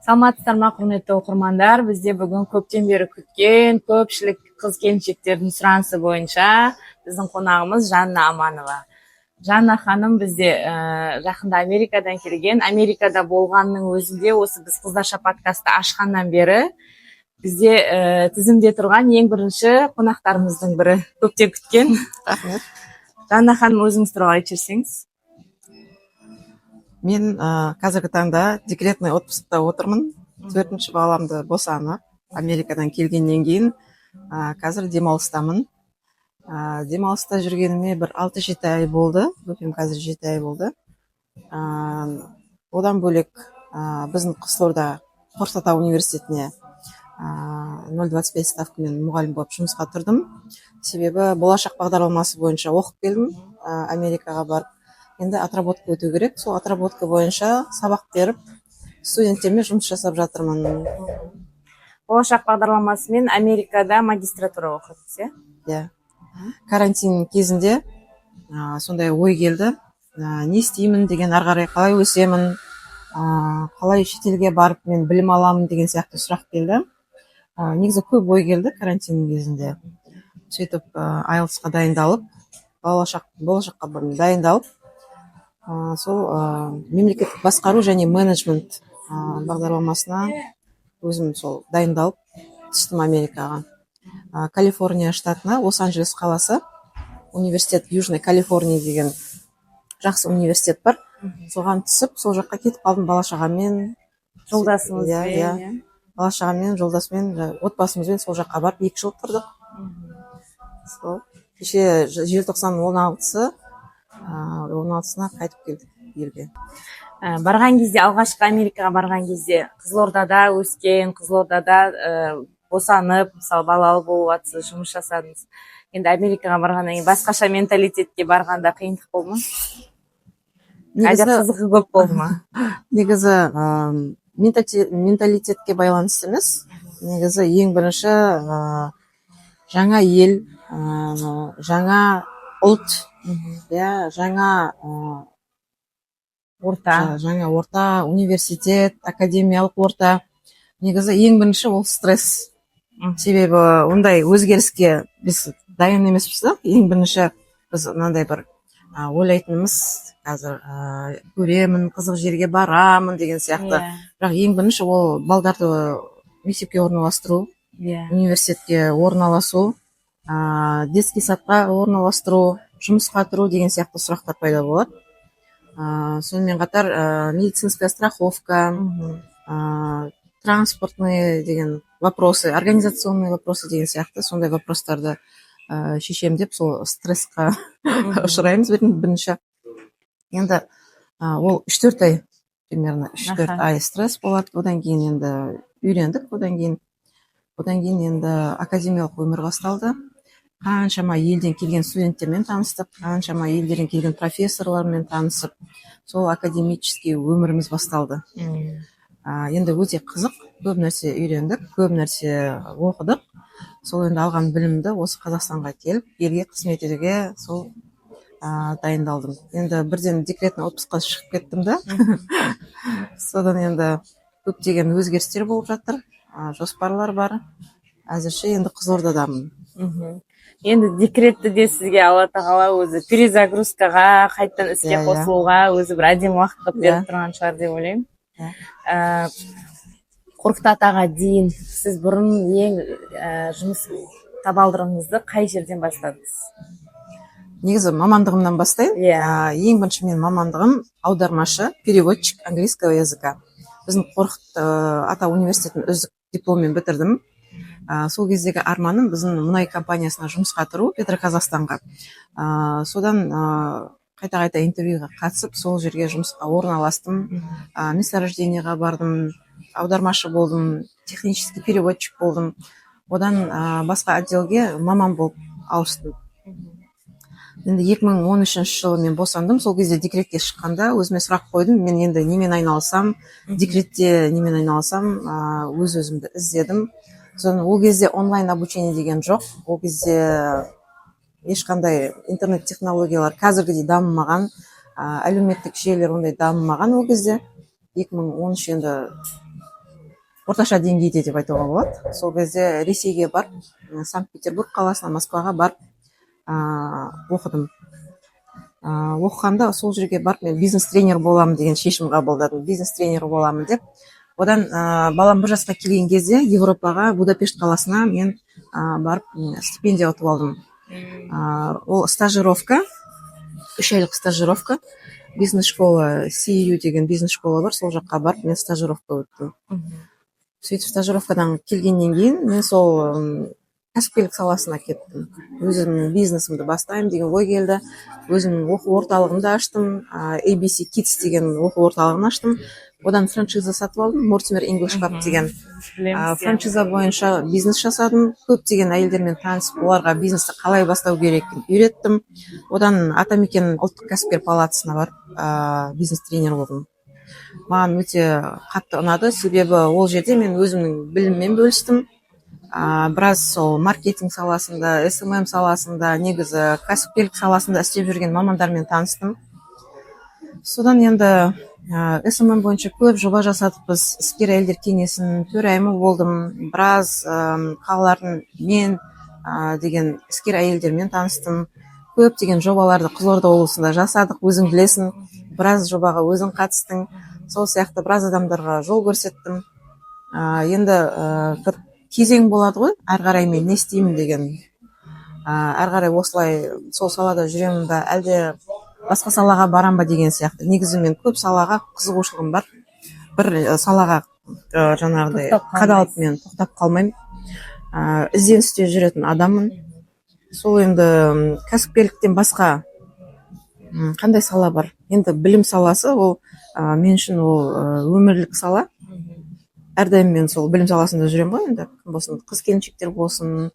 Саламатсыздар ма, құрметті оқырмандар! Бізде бүгін көптен бері күткен, көпшілік қыз келіншектердің сұранысы бойынша біздің қонағымыз Жанна Аманова. Жанна ханым бізде жақында Америкадан келген. Америкада болғанның өзінде, осы біз «Қыздарша» подкастты ашқаннан бері бізде тізімде тұрған ең бірінші қонақтарымыздың бірі, көптен күткен. Рахмет. Жанна ханым, өзіңіз туралы айтып жіберсеңіз. Мен қазіргі таңда декретный отпускта отырмын. Төртінші баламды босанып, Америкадан келгеннен кейін қазір демалыстамын. Демалыста жүргеніме бір 6-7 ай болды. Бөпем қазір 7 ай болды. Одан бөлек біздің Қызылорда Қорқыт ата университетіне 0,25 ставкамен мұғалім болып жұмысқа тұрдым. Себебі «Болашақ» бағдарламасы бойынша оқып келдім Америкаға барып. Енді отработка өту керек. Сол отработка бойынша сабақ беріп, студенттермен жұмыс жасап жатырмын. «Болашақ» бағдарламасымен Америкада магистратура оқыдыңыз, иә? Иә. Карантин кезінде сондай ой келді. Не істеймін деген, ары қарай қалай өсемін, қалай шетелге барып мен білім аламын деген сияқты сұрақ келді. Негізі көп ой келді карантин кезінде. Сөйтіп IELTS-қа дайындалып, болашаққа бұрын дайындалып, сол мемлекеттік басқару және менеджмент бағдарламасына өзім сол дайындалып түстім Америкаға. Калифорния штатына, Лос Анджелес қаласы, университет Южной Калифорния деген жақсы университет бар. Соған түсіп, сол жаққа кетіп қалдым бала шағаммен. Жолдасыңызбен? Иә. Бала шағаммен, жолдасыммен, отбасымызбен сол жаққа барып 2 жыл тұрдық. Сол кеше желтоқсанның 16-сына қайтып келдік елге. Барған кезде, алғашқы Америкаға барған кезде, Қызылордада өскен, Қызылордада босанып, мысалы, балалы болып жатсыз, жұмыс жасадыңыз. Енді Америкаға барғаннан кейін, басқаша менталитетке барғанда қиындық болды ма, әлде Негізі қызығы көп болды ма? Негізі менталитетке байланысты емес. Негізі ең бірінші жаңа ел, жаңа ұлт, иә, жаңа орта. Жаңа орта, университет, академиялық орта. Негізі ең бірінші ол стресс. Себебі ондай өзгеріске біз дайын емеспіз да. Ең бірінші біз мынандай бір ойлайтынымыз: қазір көремін, қызық жерге барамын деген сияқты. Бірақ ең бірінші ол балдарды мектепке орналастыру, университетке орналасу, детский садқа орналастыру, жұмысқа тұру деген сияқты сұрақтар пайда болады. Сонымен қатар медицинская страховка, транспортные деген вопросы, организационные вопросы деген сияқты сондай вопростарды шешемін деп, сол стрессқа ұшыраймыз бірінші. Енді ол 3-4 ай, примерно 3-4 ай стресс болады. Одан кейін енді үйрендік. Одан кейін енді академиялық өмір басталды. Қаншама елден келген студенттермен таныстық, қаншама елдерден келген профессорлармен танысып, сол академический өміріміз басталды. Енді өте қызық, көп нәрсе үйрендік, көп нәрсе оқыдық. Сол енді алған білімді осы Қазақстанға келіп, елге қызмет етуге сол дайындалдым. Енді бірден декретный отпускқа шығып кеттім да. Содан енді көптеген өзгерістер болып жатыр, жоспарлар бар. Әзірше енді Қызылордадамын. Енді декретті де сізге Алла тағала өзі перезагрузкаға, қайтадан іске Иә, иә. қосылуға өзі бір әдемі уақыт қылып беріп тұрған шығар деп ойлаймын. Иә. Қорқыт атаға дейін сіз бұрын ең жұмыс табалдырығыңызды қай жерден бастадыңыз? Негізі мамандығымнан бастайын. Иә. Ең бірінші менің мамандығым аудармашы, переводчик английского языка. Біздің Қорқыт ата университетін үздік дипломмен бітірдім. Сол кездегі арманым біздің мұнай компаниясына жұмысқа тұру, Петроказахстанға. Содан қайта қайта интервьюға қатысып, сол жерге жұмысқа орналастым. Месторождениеға бардым, аудармашы болдым, технический переводчик болдым. Одан басқа отделге маман болып ауыстым. Енді 2013 жылы мен босандым. Сол кезде декретке шыққанда өзіме сұрақ қойдым: мен енді немен айналысам, декретте немен айналысам? Өз өзімді іздедім. Содан ол кезде онлайн обучение деген жоқ. Ол кезде ешқандай интернет технологиялар қазіргідей дамымаған, әлеуметтік желілер ондай дамымаған. Ол кезде 2013 енді Орташа деңгейде деп айтуға болады. Сол кезде Ресейге барып, Санкт Петербург қаласына, Москваға барып оқыдым. Оқығанда сол жерге барып, мен бизнес тренер боламын деген шешім қабылдадым, бизнес тренер боламын деп. Одан балам 1 жасқа келген кезде Европаға, Будапешт қаласына мен барып, стипендия ұтып алдым. Ол стажировка, 3 айлық стажировка, бизнес школа, CU деген бизнес школа бар, сол жаққа барып мен стажировка өттім. Сөйтіп, стажировкадан келгеннен кейін мен сол кәсіпкерлік саласына кеттім. Өзімнің бизнесімді бастаймын деген ой келді. Өзімнің оқу орталығымды аштым, ABC Kids деген оқу орталығын аштым. Одан франшиза сатып алдым, Мортимер English Club деген. Білеміз, иә. Франшиза бойынша бизнес жасадым. Көптеген әйелдермен танысып, оларға бизнесті қалай бастау керектігін үйреттім. Одан Атамекен ұлттық кәсіпкер палатасына барып, бизнес тренер болдым. Маған өте қатты ұнады, себебі ол жерде мен өзімнің біліміммен бөлістім. Біраз сол маркетинг саласында, СММ саласында, негізі кәсіпкерлік саласында істеп жүрген мамандармен таныстым. Содан енді СММ бойынша көп жоба жасадық біз. Іскер әйелдер кеңесінің төрайымы болдым. Біраз қалалардың мен деген іскер әйелдермен таныстым. Көптеген жобаларды Қызылорда облысында жасадық, өзің білесің, біраз жобаға өзің қатыстың. Сол сияқты біраз адамдарға жол көрсеттім. Енді бір кезең болады ғой, әрі қарай мен не істеймін деген. Әрі қарай осылай сол салада жүремін бе, әлде басқа салаға барам ба деген сияқты. Негізі мен көп салаға қызығушылығым бар, бір салаға жаңағыдай Тоқтап қалмайсыз. қадалып, мен тоқтап қалмаймын, ізденісте жүретін адаммын. Сол енді кәсіпкерліктен басқа қандай сала бар? Енді білім саласы, ол мен үшін ол өмірлік сала. Әрдайым мен сол білім саласында жүремін ғой. Енді кім болсын, қыз келіншектер болсын,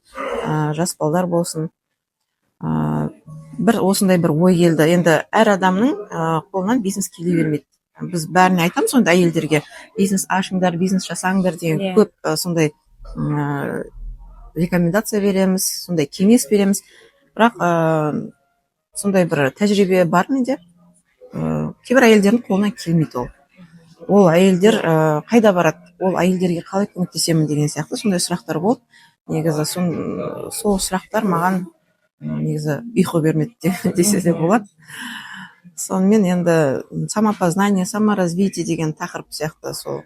жас балдар болсын. Бір осындай бір ой келді. Енді әр адамның қолынан бизнес келе бермейді. Біз бәріне айтамыз сонда, әйелдерге бизнес ашыңдар, бизнес жасаңдар деген. Көп сондай рекомендация береміз, сондай кеңес береміз. Бірақ сондай бір тәжірибе бар менде, кейбір әйелдердің қолынан келмейді. Ол әйелдер қайда барады, ол әйелдерге қалай көмектесемін деген сияқты сондай сұрақтар болды. Негізі сол сұрақтар маған негізі ұйқы бермеді десе де болады. Сонымен енді самопознание, саморазвитие деген тақырып сияқты сол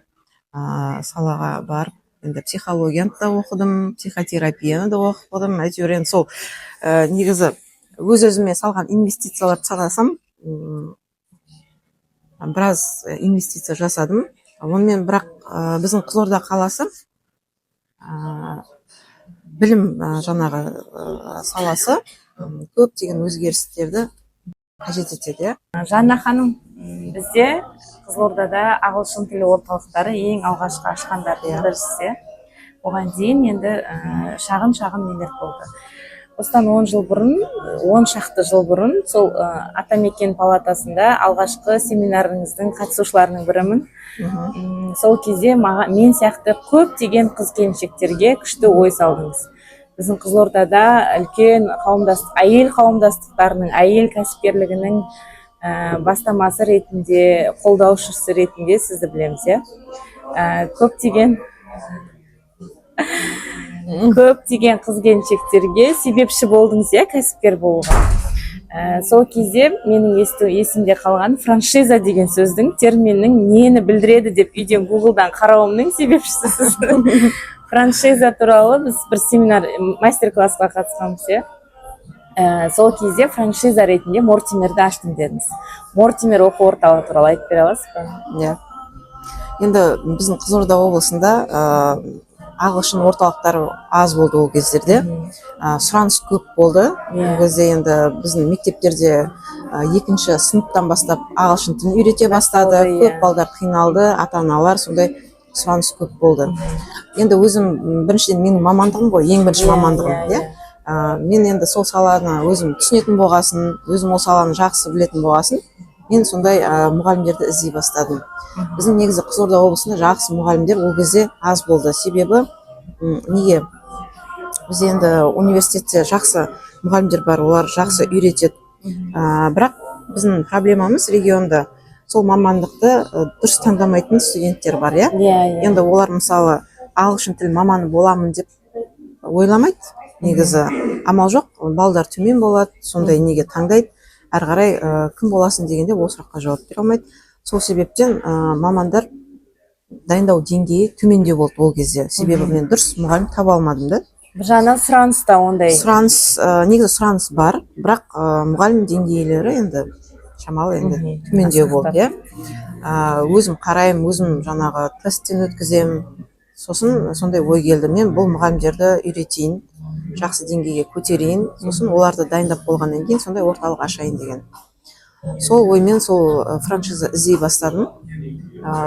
салаға барып, енді психологияны да оқыдым, психотерапияны да оқыдым. Әйтеуір енді сол негізі өз өзіме салған инвестицияларды санасам, біраз инвестиция жасадым онымен. Бірақ біздің Қызылорда қаласы білім жаңағы саласы көптеген өзгерістерді қажет етеді, иә. Жанна ханым, бізде Қызылордада ағылшын тілі орталықтары ең алғашқы ашқандардың бірісіз, иә. Оған дейін енді шағын шағын нелер болды. Осыдан 10 жыл бұрын, 10 шақты жыл бұрын сол Атамекен палатасында алғашқы семинарыңыздың қатысушыларының бірімін. Сол кезде маған, мен сияқты көптеген қыз келіншектерге күшті ой салдыңыз. Біздің Қызылордада үлкен қауымдастық, әйел қауымдастықтарының, әйел кәсіпкерлігінің бастамасы ретінде, қолдаушысы ретінде сізді білеміз, иә. Көптеген қыз келіншектерге себепші болдыңыз, иә, кәсіпкер болуға. Сол кезде менің есімде қалған франшиза деген сөздің, терминнің нені білдіреді деп үйден Гуглдан қарауымның себепшісі сіз. Франшиза туралы біз бір семинар, мастер классқа қатысқанбыз, иә. Сол кезде франшиза ретінде Мортимерді аштым дедіңіз. Мортимер оқу орталығы туралы айтып бере аласыз ба? Иә, енді біздің Қызылорда облысында ағылшын орталықтары аз болды ол кездерде. Сұраныс көп болды. Ол кезде енді біздің мектептерде екінші сыныптан бастап ағылшын тілін үйрете бастады. Басталды, Көп иә. балдар қиналды, ата аналар, сондай сұраныс көп болды. Енді өзім біріншіден, менің мамандығым ғой, ең бірінші мамандығым, иә. Мен енді сол саланы өзім түсінетін болғасын, өзім ол саланы жақсы білетін болғасын, мен сондай мұғалімдерді іздей бастадым. Біздің негізі Қызылорда облысында жақсы мұғалімдер ол кезде аз болды. Себебі неге? Бізде енді университетте жақсы мұғалімдер бар, олар жақсы үйретеді. Бірақ біздің проблемамыз регионда сол мамандықты дұрыс таңдамайтын студенттер бар, иә. иә иә Енді олар, мысалы Ағылшын тіл маманы боламын деп ойламайды негізі. Амал жоқ, балдар төмен болады, сондай неге таңдайды. Әрі қарай кім боласың дегенде, ол сұраққа жауап бере алмайды. Сол себептен мамандар дайындау деңгейі төмендеу болды ол кезде, себебі мен дұрыс мұғалім таба алмадым да. Бір жағынан сұраныс та ондай. Сұраныс, негізі сұраныс бар, бірақ мұғалім деңгейлері енді шамалы енді төмендеу болды, иә. Өзім қараймын, өзім жаңағы тесттен өткіземін. Сосын сондай ой келді: мен бұл мұғалімдерді үйретейін, жақсы деңгейге көтерейін, сосын оларды дайындап болғаннан кейін сондай орталық ашайын деген. Сол оймен сол франшиза іздей бастадым.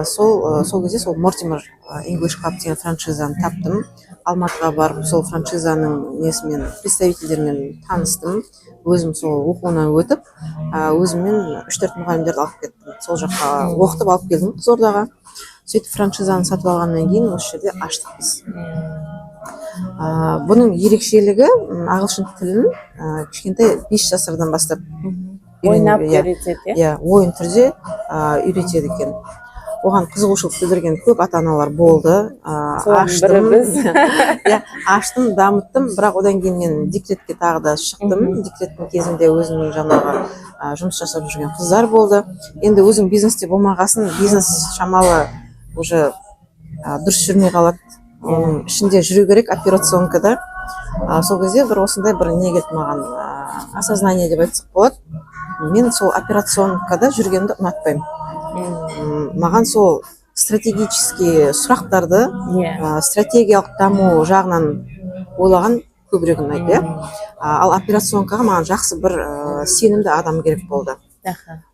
Сол кезде сол Мортимер English Club деген франшизаны таптым. Алматыға барып, сол франшизаның несімен, представительдермен таныстым. Өзім сол оқуынан өтіп, өзіммен үш төрт мұғалімдерді алып кеттім, сол жаққа оқытып алып келдім Қызылордаға. Сөйтіп франшизаны сатып алғаннан кейін осы жерде аштық біз. Бұның ерекшелігі ағылшын тілін кішкентай 5 жасардан бастап ойнап үйрену- иә, үйретеді, иә. Иә, ойын түрде үйретеді екен. Оған қызығушылық білдірген көп ата аналар болды. Солардың бірі Аштым. біз. Иә, аштым, дамыттым, бірақ одан кейін мен декретке тағы да шықтым. Декреттің кезінде өзімнің жаңағы жұмыс жасап жүрген қыздар болды. Енді өзің бизнесте болмағасын, бизнес шамалы уже дұрыс жүрмей қалады, оның ішінде жүру керек, операционкада. Сол кезде бір осындай бір не келді маған, осознание деп айтсақ болады: мен сол операционкада жүргенді ұнатпаймын. Маған сол стратегический сұрақтарды, стратегиялық даму жағынан ойлаған көбірек ұнайды, иә. Ал операционкаға маған жақсы бір сенімді адам керек болды.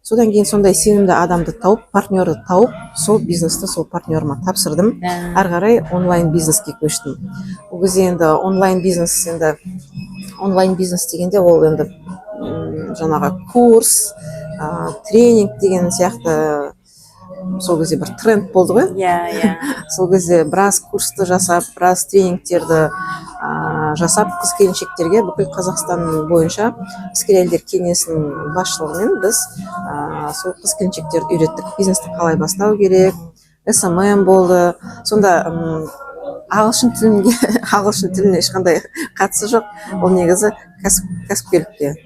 Содан кейін сондай сенімді адамды тауып, партнерді тауып, сол бизнесті сол партнерыма тапсырдым. Әрі қарай онлайн бизнеске көштім. Ол кезде енді онлайн бизнес, енді онлайн бизнес дегенде ол енді жаңағы курс, тренинг деген сияқты, сол кезде бір тренд болды ғой. иә иә Сол кезде біраз курсты жасап, біраз тренингтерді жасап, қыз келіншектерге бүкіл Қазақстан бойынша іскер әйелдер кеңесінің басшылығымен біз сол қыз келіншектерді үйреттік, бизнесті қалай бастау керек, СММ болды. Сонда ағылшын тіліне ешқандай қатысы жоқ, ол негізі кәсіпкерлікке,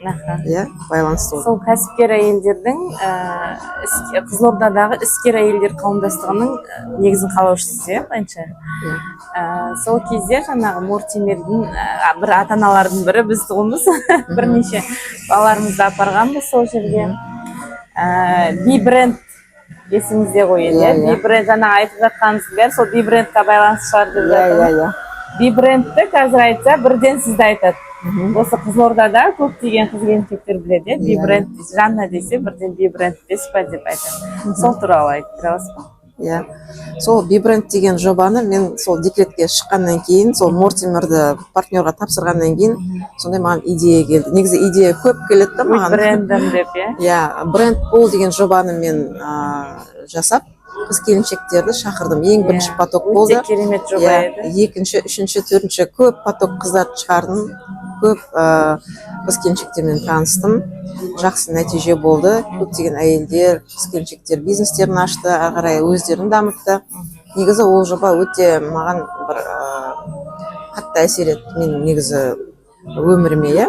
иә, байланысты болды. Сол кәсіпкер әйелдердің Қызылордадағы іскер әйелдер қауымдастығының негізін қалаушысыз, иә, былайынша. Иә. Сол кезде жаңағы Мортимердің бір ата аналардың бірі біз тұғынбыз, бірнеше балаларымызды апарғанбыз сол жерге. Би бренд есіңізде ғой енді? Иә, иә. Иә. Би бренд, жаңа айтып жатқаныңыздың бәрі сол би брендқа байланысты шығар деп жатырмын. Иә. Би брендті қазір айтса, бірден сізді айтады. Осы Қызылордада көптеген қыз келіншектер біледі, иә, би бренд Жанна десе, бірден би бренд па деп айтады. Сол туралы айтып бере аласыз ба? Иә, сол бибренд деген жобаны мен сол декретке шыққаннан кейін, сол Мортимерді партнерға тапсырғаннан кейін сондай маған идея келді. Негізі идея көп келеді да өз маған. Брендім деп, иә. Иә, бренд бол деген жобаны мен жасап, қыз келіншектерді шақырдым. Ең бірінші поток болды. Өте керемет жоба еді. Екінші, үшінші, төртінші, көп поток қыздарды шығардым, көп қыз келіншектермен таныстым, жақсы нәтиже болды. Көптеген әйелдер, қыз келіншектер бизнестерін ашты, ары қарай өздерін дамытты. Негізі ол жоба өте маған бір қатты әсер етті менің негізі өміріме, иә.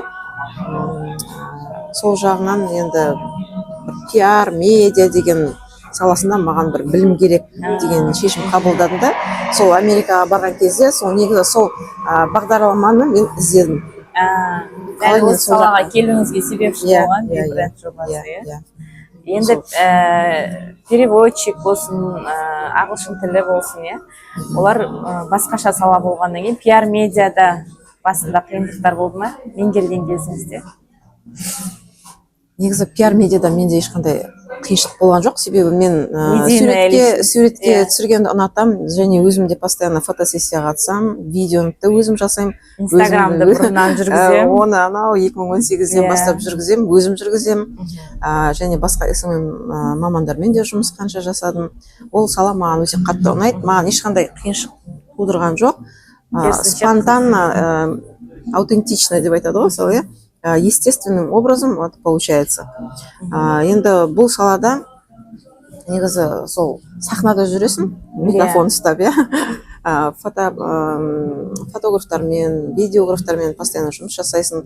Сол жағынан енді бір пиар, медиа деген саласында маған бір білім керек деген шешім қабылдадым да, сол Америкаға барған кезде сол негізі сол бағдарламаны мен іздедім. Қалай Дәл мен осы сол салаға жаққа- келуіңізге себепші Иә, болған иә, би бренд жобасы, иә иә. Иә. Енді переводчик болсын, ағылшын тілі болсын, иә, олар басқаша сала болғаннан кейін пиар, медиада басында қиындықтар болды ма меңгерген кезіңізде? Негізі пиар, медиада менде ешқандай қиыншылық болған жоқ, себебі мен Медийная суретке личность. суретке түсіргенді ұнатамын және өзім де постоянно фотосессияға қатысамын, видеоны да өзім жасаймын. Инстаграмды бұрыннан жүргіземін. Оны анау 2018-ден бастап жүргіземін, өзім жүргіземін. Және басқа СММ мамандармен де жұмыс қанша жасадым. Ол сала маған өте қатты ұнайды, маған ешқандай қиыншылық тудырған жоқ. Керісінше. Спонтанно, аутентично деп айтады ғой сол, иә. Естественным образом вот получается. Енді бұл салада негізі сол сахнада жүресің микрофон ұстап, иә. Фотографтармен, видеографтармен постоянно жұмыс жасайсың.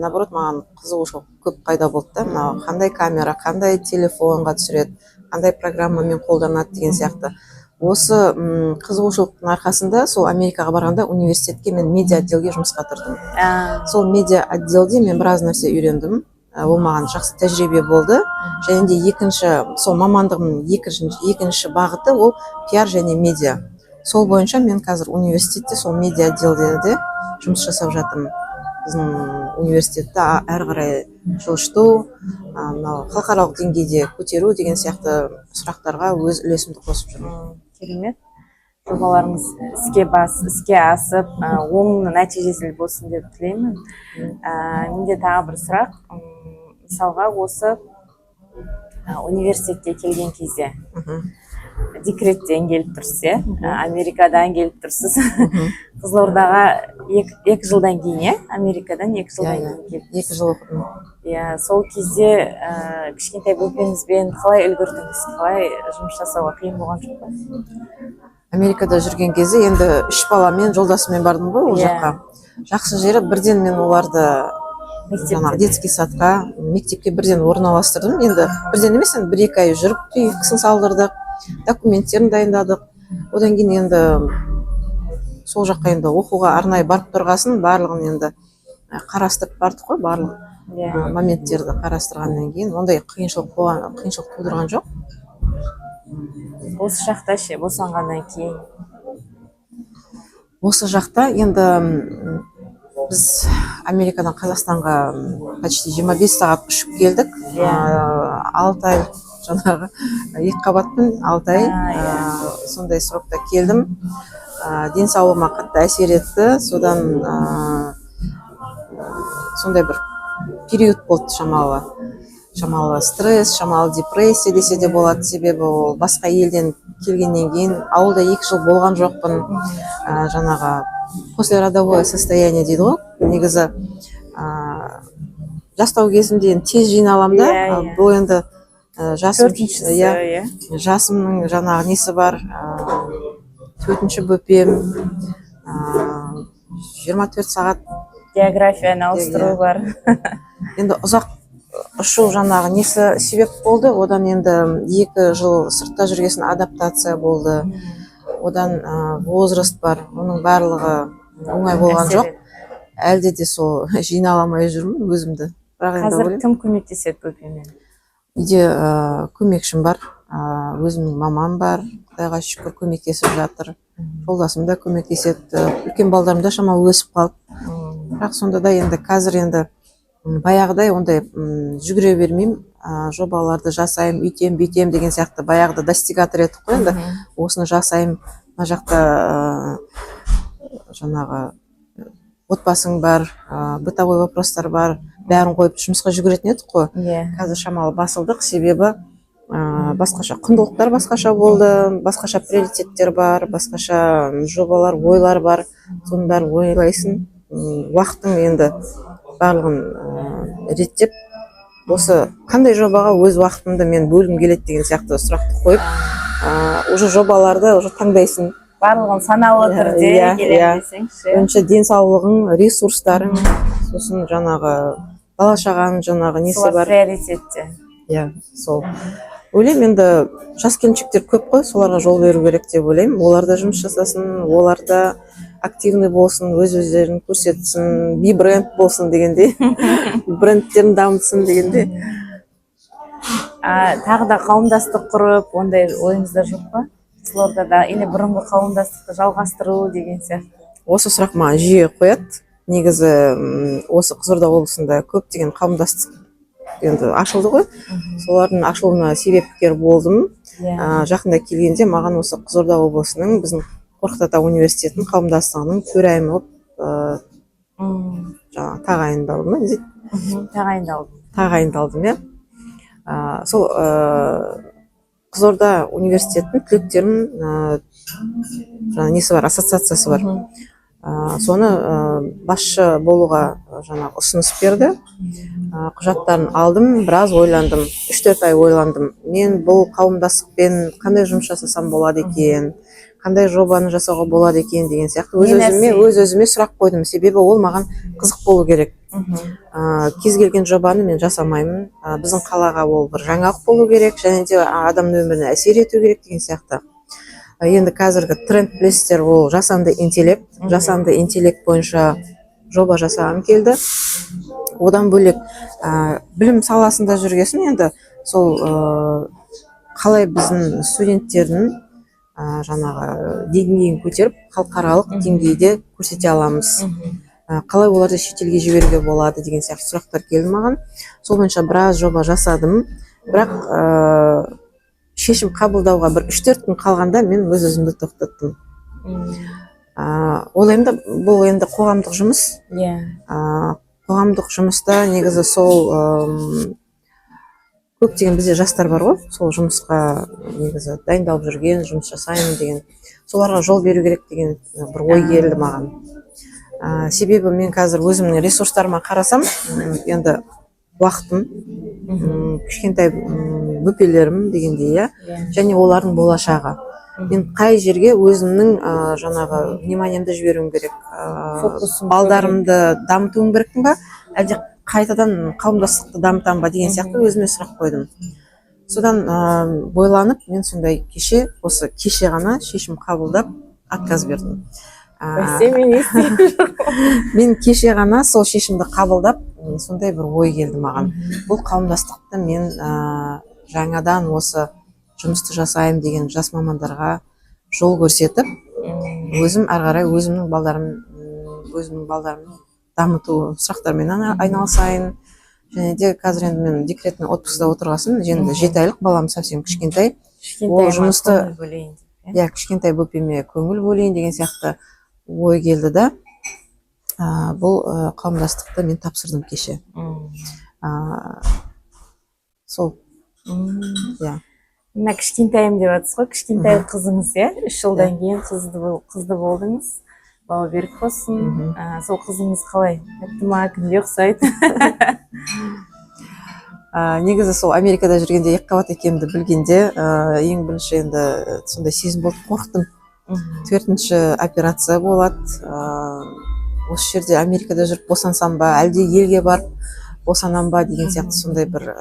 Наоборот, маған қызығушылық көп пайда болды да: мынау қандай камера, қандай телефонға түсіреді, қандай программамен қолданады деген сияқты. Осы қызығушылықтың арқасында сол Америкаға барғанда университетке мен медиа отделге жұмысқа тұрдым. Сол медиа отделде мен біраз нәрсе үйрендім. Ол маған жақсы тәжірибе болды. Және де екінші сол мамандығымның екінші бағыты ол пиар және медиа. Сол бойынша мен қазір университетте сол медиа отделде де жұмыс жасап жатырмын. Біздің университетті әрі қарай жылжыту, мынау халықаралық деңгейде көтеру деген сияқты сұрақтарға өз үлесімді қосып жүрмін. Керемет жобаларыңыз іске асып, оң нәтижелі болсын деп тілеймін. Менде тағы бір сұрақ. Мысалға, осы университетке келген кезде декреттен келіп тұрсыз, иә? Америкадан келіп тұрсыз. Қызылордаға 2 жылдан кейін, иә, Америкадан 2 жылдан Иә. кейін келіп 2 жыл оқыдым. Иә, сол кезде кішкентай бөпеңізбен қалай үлгердіңіз? Қалай жұмыс жасауға қиын болған жоқ па? Америкада жүрген кезде енді үш баламен, жолдасыммен бардым ғой ол жаққа. Жақсы жері, бірден мен оларды жаңағы Мектепте. детский садқа, мектепке бірден орналастырдым. Енді бірден емес, енді 1-2 ай жүріп, прививкасын салдырдық, документтерін дайындадық. Одан кейін енді сол жаққа енді оқуға арнайы барып тұрғасын, барлығын енді қарастырып бардық қой, барлық моменттерді қарастырғаннан кейін ондай қиыншылық тудырған жоқ. Осы жақта ше, босанғаннан кейін? Осы жақта енді біз Америкадан Қазақстанға почти 25 сағат ұшып келдік. 6 ай, жаңағы екі қабатпын, 6 ай. Сондай срокта келдім. Денсаулығыма қатты әсер етті. Содан сондай бір период болды, шамалы стресс, шамалы депрессия десе де болады. Себебі ол басқа елден келгеннен кейін, ауылда 2 жыл болған жоқпын. Жаңағы послеродовое состояние дейді ғой. Негізі жастау кезімде енді тез жиналамын да. Ал бұл енді жасым Төртіншісі. Иә. Иә. Жасымның жаңағы несі бар, төртінші бөпем, 24 сағат. Географияны ауыстыру бар. Енді ұзақ ұшу, жаңағы несі себеп болды. Одан енді 2 жыл сыртта жүргесін адаптация болды. Одан возраст бар, оның барлығы оңай болған Әсер жоқ. етті. Әлде де сол жинала алмай жүрмін өзімді, бірақ енді Қазір ойлаймын. кім көмектеседі бөпемен? Үйде көмекшім бар, өзімнің мамам бар, құдайға шүкір, көмектесіп жатыр. Жолдасым да көмектеседі. Үлкен балдарым да шамалы өсіп қалды. Бірақ сонда да енді қазір енді баяғыдай ондай жүгіре бермеймін. Жобаларды жасаймын, үйтем, бүйтем деген сияқты. Баяғыда достигатор едік қой енді. Осыны жасаймын, мына жақта жаңағы отбасың бар, бытовой вопростар бар, бәрін қойып жұмысқа жүгіретін едік қой. Қазір шамалы басылдық, себебі басқаша құндылықтар басқаша болды, басқаша приоритеттер бар, басқаша жобалар, ойлар бар. Соның бәрін ойлайсың. Уақыттың енді барлығын реттеп, осы қандай жобаға өз уақытымды мен бөлгім келеді деген сияқты сұрақты қойып, уже жобаларды уже таңдайсың. Барлығын саналы түрде келемін десеңші. Бірінші денсаулығың, ресурстарың, сосын жаңағы бала шағаның жаңағы несі Солар бар. приоритетте. Иә, сол ойлаймын. Енді жас келіншектер көп қой, соларға жол беру керек деп ойлаймын. Олар да жұмыс жасасын, олар да активный болсын, өз өздерін көрсетсін, би бренд болсын дегендей, брендтерін дамытсын дегендей. Тағы да қауымдастық құрып, ондай ойыңызда жоқ па Қызылордада, или бұрынғы қауымдастықты жалғастыру деген сияқты? Осы сұрақ маған жиі қояды. Негізі осы Қызылорда облысында көптеген қауымдастық енді ашылды ғой, солардың ашылуына себепкер болдым. Жақында келгенде маған осы Қызылорда облысының, біздің Қорқыт ата университетінің қауымдастығының төрайымы болып жаңағы тағайындалдым ма, не дейді? Тағайындалдым. Тағайындалдым, иә. Сол Қызылорда университетінің түлектерінің жаңағы несі бар, ассоциациясы бар. Соны басшы болуға жаңағы ұсыныс берді. Құжаттарын алдым, біраз ойландым, 3-4 ай ойландым: мен бұл қауымдастықпен қандай жұмыс жасасам болады екен, Қандай жобаны жасауға болады екен деген сияқты өз Не өзіме нәрсе? өз өзіме сұрақ қойдым, себебі ол маған қызық болу керек. Кез келген жобаны мен жасамаймын. Біздің қалаға ол бір жаңалық болу керек және де адамның өміріне әсер ету керек деген сияқты. Енді қазіргі тренд, білесіздер, ол жасанды интеллект. Жасанды интеллект бойынша жоба жасағым келді. Одан бөлек, білім саласында жүргесін, енді сол қалай біздің студенттердің жаңағы деңгейін көтеріп, халықаралық деңгейде көрсете аламыз, қалай оларды шетелге жіберуге болады деген сияқты сұрақтар келді маған. Сол бойынша біраз жоба жасадым, бірақ шешім қабылдауға бір 3-4 күн қалғанда мен өз өзімді тоқтаттым. Ойлаймын да, бұл енді қоғамдық жұмыс. Қоғамдық жұмыста негізі сол көптеген бізде жастар бар ғой, сол жұмысқа негізі дайындалып жүрген, жұмыс жасаймын деген, соларға жол беру керек деген бір ой келді маған. Себебі мен қазір өзімнің ресурстарыма қарасам, енді уақытым, кішкентай бөпелерім дегендей, иә, және олардың болашағы. Мен қай жерге өзімнің жаңағы вниманиемді жіберуім керек, Фокусым балдарымды дамытуым керекпін ба, әлде қайтадан қауымдастықты дамытамын ба деген сияқты өзіме сұрақ қойдым. Содан ойланып, мен сондай кеше, осы кеше ғана шешім қабылдап, отказ бердім. Бәсе, мен естіген. Мен кеше ғана сол шешімді қабылдап, сондай бір ой келді маған: бұл қауымдастықты мен жаңадан осы жұмысты жасаймын деген жас мамандарға жол көрсетіп, өзім ары қарай өзімнің балдарым, өзімнің балдарымды дамыту сұрақтармен айналысайын. Және де қазір енді мен декретный отпускта отырғасын, енді 7 айлық балам, совсем кішкентай. Кішкентай Ол жұмысты- көңіл бөлейін деп, иә? Иә, кішкентай бөпеме көңіл бөлейін деген сияқты ой келді да, бұл қауымдастықты мен тапсырдым кеше. Сол, иә. Мына кішкентайым деп жатсыз ғой, кішкентай қызыңыз, иә, 3 жылдан кейін қызды болдыңыз, бауы берік болсын. Сол қызыңыз қалай, тәтті ма, кімге ұқсайды? Негізі сол Америкада жүргенде екіқабат екенімді білгенде, ең бірінші енді сондай сезім болды, қорықтым. Төртінші операция болады, осы жерде Америкада жүріп босансам ба, әлде елге барып босанам ба деген сияқты сондай бір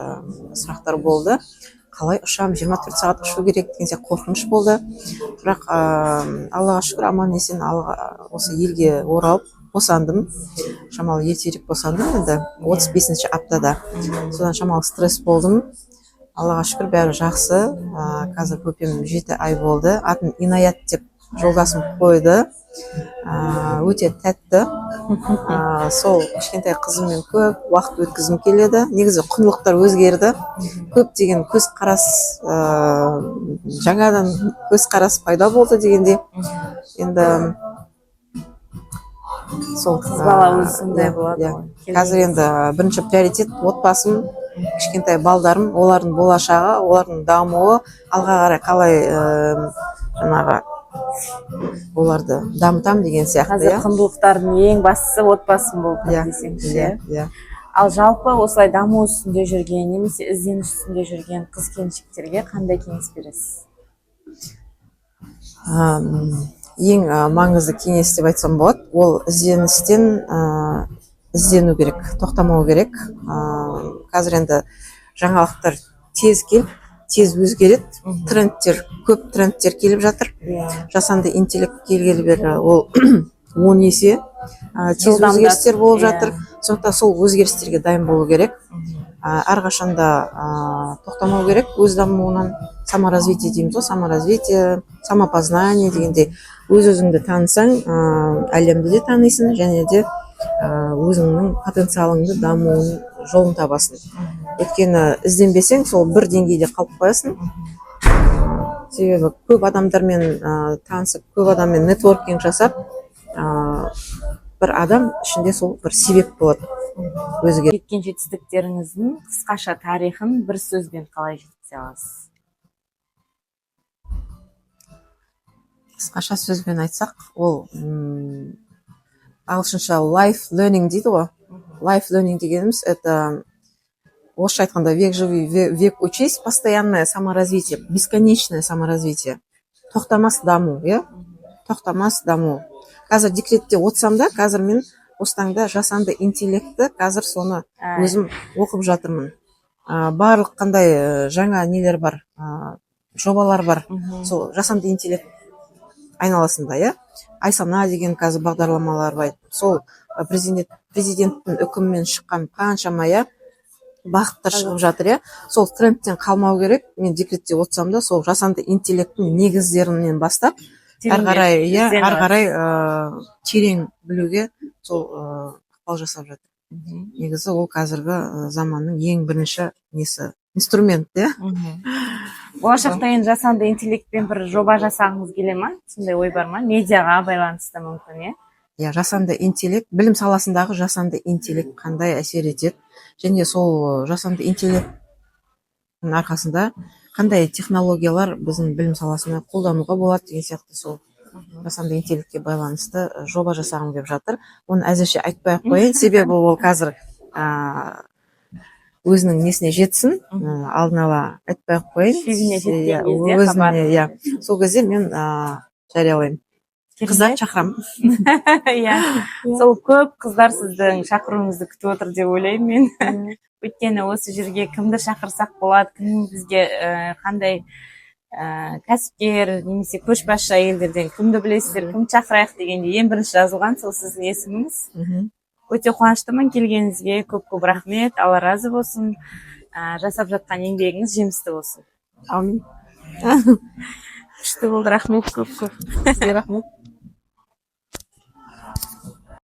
сұрақтар болды. Қалай ұшамын, 24 сағат ұшу керек деген сияқты қорқыныш болды. Бірақ Аллаға шүкір, аман есен алға, осы елге оралып босандым. Шамалы ертерек босандым енді, 35-аптада. Содан шамалы стресс болдым. Аллаға шүкір, бәрі жақсы. Қазір бөпем 7 ай болды, атын Инаят деп жолдасым қойды. Өте тәтті. Сол кішкентай қызыммен көп уақыт өткізгім келеді. Негізі құндылықтар өзгерді, көптеген көзқарас, жаңадан көзқарас пайда болды дегендей. Енді сол Қыз бала өзі сондай болады иә. ғой. Келген Қазір енді бірінші приоритет отбасым, кішкентай балдарым, олардың болашағы, олардың дамуы, алға қарай қалай жаңағы оларды дамытамын деген сияқты. Қазір құндылықтардың ең бастысы отбасым болып тұр десеңізші. Иә. Ал жалпы осылай даму үстінде жүрген немесе ізденіс үстінде жүрген қыз келіншектерге қандай кеңес бересіз? Ең маңызды кеңес деп айтсам болады, ол ізденістен, іздену керек, тоқтамау керек. Қазір енді жаңалықтар тез келіп, тез өзгереді, трендтер көп, трендтер келіп жатыр. Жасанды интеллект келгелі бері ол 10 есе тез Жылдамдатып, өзгерістер болып жатыр. Сондықтан сол өзгерістерге дайын болу керек. Әрқашанда тоқтамау керек өз дамуынан. Саморазвитие дейміз ғой, саморазвитие, самопознание дегендей. Өз өзіңді танысаң, әлемді де танисың және де өзіңнің потенциалыңды дамуын жолын табасың. Өйткені ізденбесең, сол бір деңгейде қалып қоясың. Себебі көп адамдармен танысып, көп адаммен нетворкинг жасап, бір адам ішінде сол бір себеп болады өзгеріп. Жеткен жетістіктеріңіздің қысқаша тарихын бір сөзбен қалай жеткізе аласыз? Қысқаша сөзбен айтсақ, ол ағылшынша life learning дейді ғой. Life learning дегеніміз это, орысша айтқанда, век живи, век учись, постоянное саморазвитие, бесконечное саморазвитие. Тоқтамас даму, иә, тоқтамас даму. Қазір декретте отырсам да, қазір мен осы таңда жасанды интеллектті, қазір соны өзім оқып жатырмын. Барлық қандай жаңа нелер бар, жобалар бар сол жасанды интеллект айналасында, иә. Айсана деген қазір бағдарламалар бар, сол президенттің үкімімен шыққан қаншама, иә, бағыттар шығып жатыр, иә. Сол трендтен қалмау керек. Мен декретте отырсам да, сол жасанды интеллекттің негіздерінен бастап ары қарай, иә, ізденіп. Ары қарай терең білуге сол ықпал жасап жатыр. Негізі ол қазіргі заманның ең бірінші несі, инструмент, иә. Болашақта енді жасанды интеллектпен бір жоба жасағыңыз келе ма? Сондай ой бар ма? Медиаға байланысты мүмкін, иә? Иә, жасанды интеллект, білім саласындағы жасанды интеллект қандай әсер етеді және сол жасанды интеллекттің арқасында қандай технологиялар біздің білім саласына қолдануға болады деген сияқты, сол жасанды интеллектке байланысты жоба жасағым келіп жатыр. Оны әзірше айтпай ақ қояйын, себебі ол қазір өзінің несіне жетсін, алдын ала айтпай ақ қояйын. Шегіне жеткен Иә, кезде өзіне хабар. Иә, сол кезде мен жариялаймын, қыздарды шақырамын. Иә, сол көп қыздар сіздің шақыруыңызды күтіп отыр деп ойлаймын мен, өйткені осы жерге кімді шақырсақ болады, кім бізге қандай кәсіпкер немесе көшбасшы әйелдерден кімді білесіздер, кімді шақырайық дегенде, ең бірінші жазылған сол сіздің есіміңіз. Өте қуаныштымын келгеніңізге, көп көп рахмет, Алла разы болсын. Жасап жатқан еңбегіңіз жемісті болсын. Әумин. Күшті болды, рахмет көп көп. Сізге рахмет.